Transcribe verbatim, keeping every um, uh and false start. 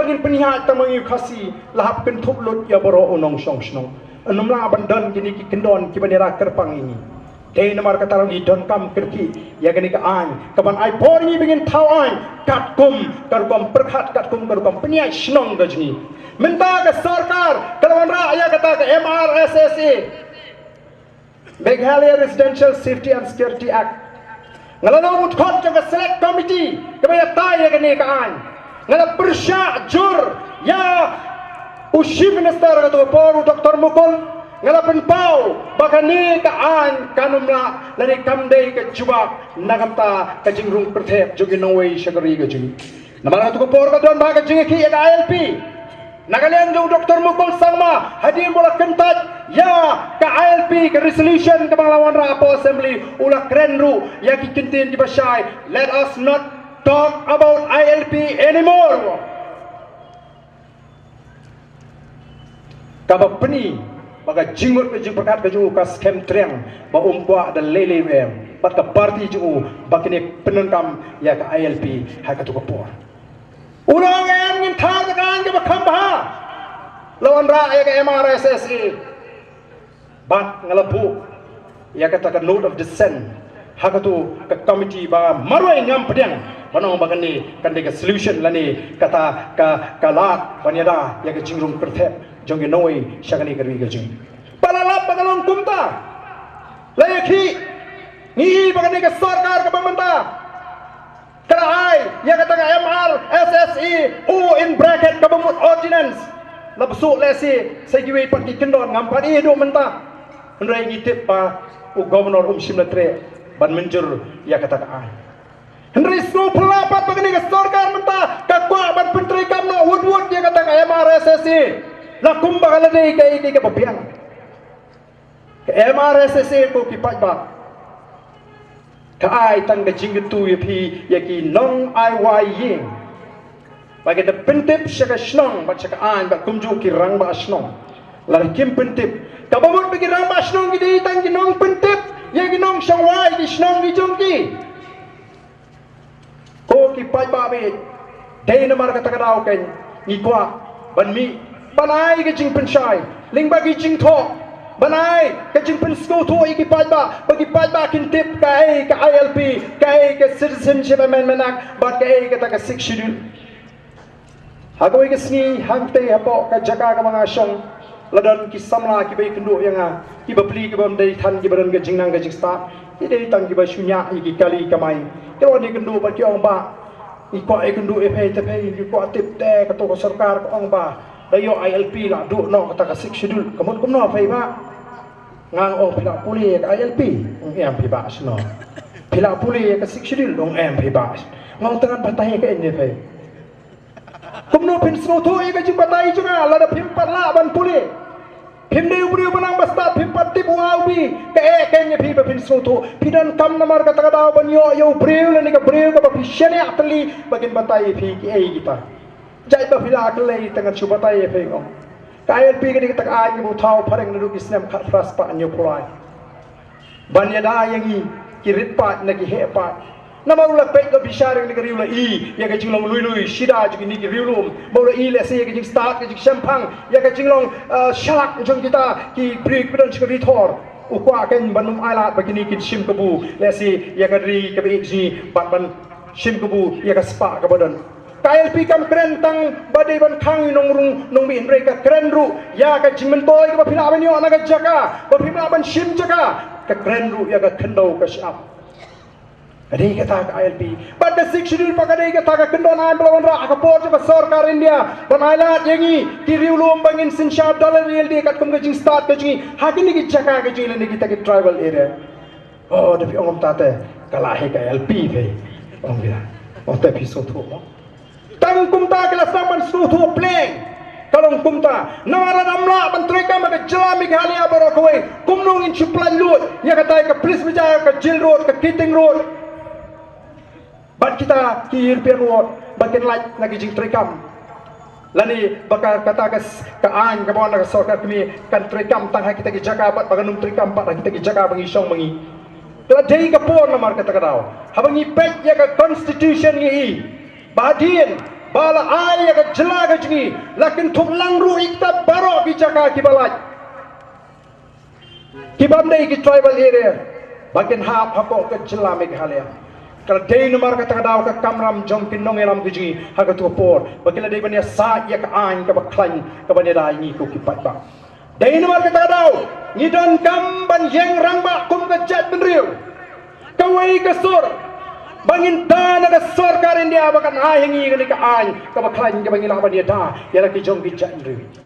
Ngin pynïaid tang ma ngi u Khasi la hap kynthup lut ïa baroh u nongshong shnong. Ym lah ban don kine ki kyndon kiban ïada kyrpang ïa ngi. Dei namar kata ruh ngi donkam kyrkieh ïa kane ka aiñ kaban ai bor ïa ngi ba ngin thaw aiñ katkum ka rukom pyrkhat, katkum ka rukom pynïaid shnong ka jong ngi. Mynta ka sorkar ka la wanrah ïa kata ka M R S S A, Meghalaya Residential Safety and Security Act. Nga la long u dkhot jong ka Select Committee kaba ïatai ïa kane ka aiñ. Nga la pyrshah jur ïa u Chief Minister ha kato ka por, u Doctor Mukul. Nga la pynpaw ba kane ka aiñ kan ym lah lane kam dei ka jubab na ka bynta ka jingrung pyrthei jong ki nongwei sha ka ri ka jong ngi. Namar ha kato ka por ka don bha ka jingïakhih ïa ka I L P. Na ka liang jong u Doctor Mukul Sangma, hadien ba u la kyntait ïa ka I L P, ka resolution kaba nga la wanrah hapoh Assembly, u la kren ruh ïa ki kyntien kiba shai. Let us not talk about I L P anymore. Kaba pyni ba ka jingmut ka jingpyrkhat ka jong u ka skhem triang ba um kwah da lei lei em bad ka party jong u ba kine pyndonkam ïa ka I L P ha kato ka por. U la ong em, ngin thaw da ka aiñ kaba kham bha. La wanrah ïa ka M R S S A. Bad nga la buh ïa kata ka note of dissent ha kato ka committee ba marwei ngam pdiang ban ong ba kane kan dei ka solution lane kata ka, ka lad ban ïada ïa ka jingrung kyrthep jong ki nongwei sha kane ka ri ka jong ngi. Ba la lap ba ka long kumta. La ïakhih. Ngi i ba kane ka sorkar kaba mynta ka la ai ïa kata ka M R S S A, o in bracket kaba mut ordinance. La bsut lehse sa kiwei pat ki kyndon, ngam pat i haduh mynta. Hynrei ngi tip ba u governor um shym la treh ban mynjur ïa kata ka aiñ. Hynrei sngewphylla pat ba kane ka sorkar mynta ka kwah ban pyntreikam noh wut wut ïa kata ka M R S S A. La kumba ka la dei kaei kaei kaba biang. Ka M R S S A ko ki paidbah ka ai tang ka jingkyntu ïa phi ïa ki nongai wai ïing ba ki da pyntip sha ka shnong bad sha ka aiñ bad kumjuh ki rangbah shnong. Lada kim pyntip, kaba mut ba ki rangbah shnong ki dei tang ki nongpyntip ïa ki nongshong wai ki shnong ki jong ki. Ko ki paidbah baieit, dei namar kata ka daw kein ngi kwah ban mih ban ai ka jingpynshai lyngba ki jingthoh, ban ai ka jingpynsngewthuh ïa ki paidbah ba ki paidbah kin tip kaei ka I L P, kaei ka Citizenship Amendment Act bad kaei kata ka Sixth Schedule. Ha kawei ka sngi hangtei hapoh ka jaka kaba nga shong, la don ki samla kiba ïakynduh ïa nga, ki bapli ki bym dei than kiba don ka jingnang ka jingstad, ki dei tang kiba shu ñiah ïa ki kali kamai. Ki wan ïakynduh bad ki ong, "Bah, ngi kwah ïakynduh ïa phi te phi, ngi kwah tip te kato ka sorkar ka ong ba da ïoh I L P la duh noh kata ka Sixth Schedule, ka mut kumno phi bah?" Nga ong, "Phi la pule ïa ka I L P?" Ong, "Em phi bah, shano phi la pule ïa ka Sixth Schedule?" Ong, "Em phi bah." Nga ong, "Te ngan batai ïa ka ei ne phi?" Kumno phin sngewthuh ïa ka jingbatai jong nga lada phim pat lah ban pule? Phim dei u briew ba nang ba stad, phim pat tip u A u B. Ka eh kein ïa phi ba phin sngewthuh. Phi donkam namar kata ka daw ban ïoh ïa u briew lane ka briew kaba phi shaniah tylli ba kin batai ïa phi kiei kita. Jait ba phi la kyllei te ngan shu batai ïa phi, nga ong. Ka I L P ka dei kata ka aiñ kaba u thaw phareng naduh ki snem khatphra spah hynñiewphew lai. Ban ïada ïa ngi ki rit paid na ki heh paid. Namar u la peit, u la bishar ïa kane ka ri, u la i ïa ka jinglong lui lui shida jong kine ki riewlum. Ba u la i lehse ïa ka jingstad, ka jingshemphang, ïa ka jinglong, eh, shlak jong kita ki briew kiba don sha ka ri thor. U kwah kein ban ym ailad ba kine kin shim kabu lehse ïa ka ri kaba ïeit jong ngi bad ban shim kabu ïa ka spah kaba don. Ka I L P kam kren tang ba dei ban khang ïa u nongrung nongmih, hynrei ka kren ruh ïa ka jingmyntoi kaba phi lah ban ïoh na ka jaka ba phim lah ban shim jaka. Ka kren ruh ïa ka khyndew ka shyiap. Ka dei kata ka I L P. Bad ka Sixth Schedule pat ka dei kata ka kyndon aiñ ba la wanrah ha ka por jong ka sorkar India ban ailad ïa ngi ki riewlum ba ngin synshar da lade lade katkum ka jingstad ka jong ngi ha kine ki jaka ka jong ngi lane kita ki tribal area. Oh, da phi ong kumta te ka la hi ka I L P phi. Ong phi la. Ong te phi sngewthuh mo. Tang kumta ki la sdang ban sngewthuh pleng. Ka long kumta, namar lada ym lah ban treikam ha ka jylla Meghalaya baroh kawei, kumno ngin shu pynlait luid ïa kata ka Police Bazar, ka Jail Road, ka Keating Road bad kita ki European Road ba kin lait na ki jingtreikam? Lane ba ka, kata ka s-, ka aiñ kaba wan na ka sorkar kmie kan treikam tang ha kita ki jaka bad ba kan ym treikam pat ha kita ki jaka ba ngi shong ba ngi. Ka la dei ka por namar kata ka daw, haba ngi peit ïa ka Constitution ngi i ba hadien ba la ai ïa ka jylla ka jong ngi, la kynthup lang ruh ïa kita baroh ki jaka kiba lait, kibym dei ki tribal area, ba kin hap hapoh ka jylla Meghalaya. Ka la dei namar kata ka daw ka kamram jong ki nongïalam ka jong ngi ha kato ka por ba ki la dei ban ïasaid ïa ka aiñ kaba khlaiñ kaba ïada ïa ngi ko ki paidbah. Dei namar kata ka daw ngi donkam ban ïeng rangbah kum ka jaitbynriew. Kawei ka sur ba ngin da na ka sorkar India ba kan ai ha ngi kane ka aiñ kaba khlaiñ kaba ngi lah ban ïada ïa la ki jong ki jaitbynriew.